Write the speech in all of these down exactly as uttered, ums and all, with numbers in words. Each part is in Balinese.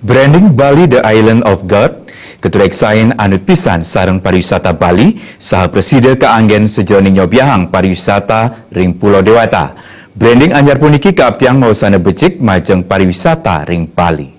Branding Bali The Island of God katureksain anut pisan sareng pariwisata Bali saha prasida kaanggen sajeroning nyobiahang pariwisata ring Pulau Dewata. Branding anyar puniki kaaptiang mawasana becik majeng pariwisata ring Bali.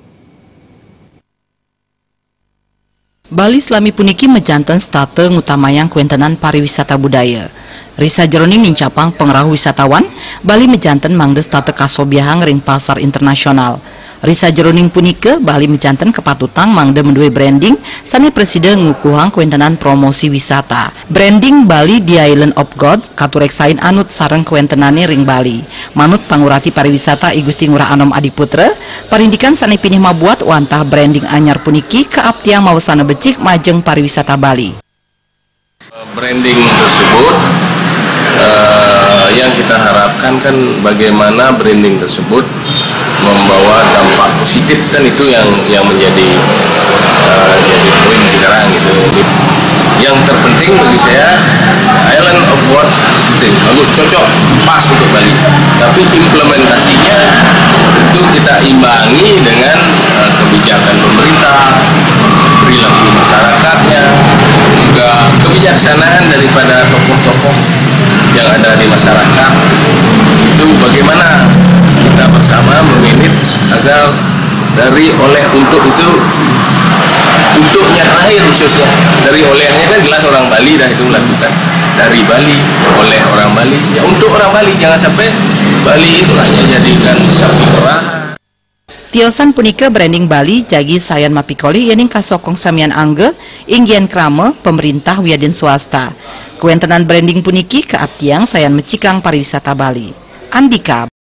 Bali salami puniki majanten setata ngutamayang kawentenan pariwisata budaya. Ri sajeroning nincapang pangrauh wisatawan, Bali majanten mangda setata kasobiahang ring pasar internasional. Ri sajeroning punika, Bali majanten kapatutang mangda madué branding sané prasida ngukuhang kawentenan promosi wisata. Branding Bali The Island of God katureksain anut sareng kawentenané ring Bali. Manut pangurati pariwisata I Gusti Ngurah Anom Adiputra, parindikan sané pinih mabuat wantah branding anyar puniki kaaptiang mawasana becik majeng pariwisata Bali. Branding tersebut, eh, yang kita harapkan kan bagaimana branding tersebut membawa dampak positif, kan itu yang yang menjadi, eh, jadi poin sekarang gitu. Yang terpenting bagi saya, Island of God penting, bagus, cocok, pas untuk Bali. Tapi implementasinya itu kita imbangi dengan, eh, kebijakan pemerintah, perilaku masyarakatnya, juga kebijaksanaan daripada tokoh-tokoh yang ada di masyarakat. Itu bagaimana kita bersama memanage agar dari, oleh, untuk itu, untuknya terakhir khususnya. Dari olehnya kan jelas orang Bali dah itu melakukan. Dari Bali, oleh orang Bali, ya untuk orang Bali, jangan sampai Bali itu hanya jadikan sapi perahan. Tiosan punika, branding Bali jagi sayan mapikolih yéning kasokong samian angga, inggih krama, pemerintah wiadin swasta. Kawentenan branding puniki kaaptiang sayan mecikang pariwisata Bali. Andika.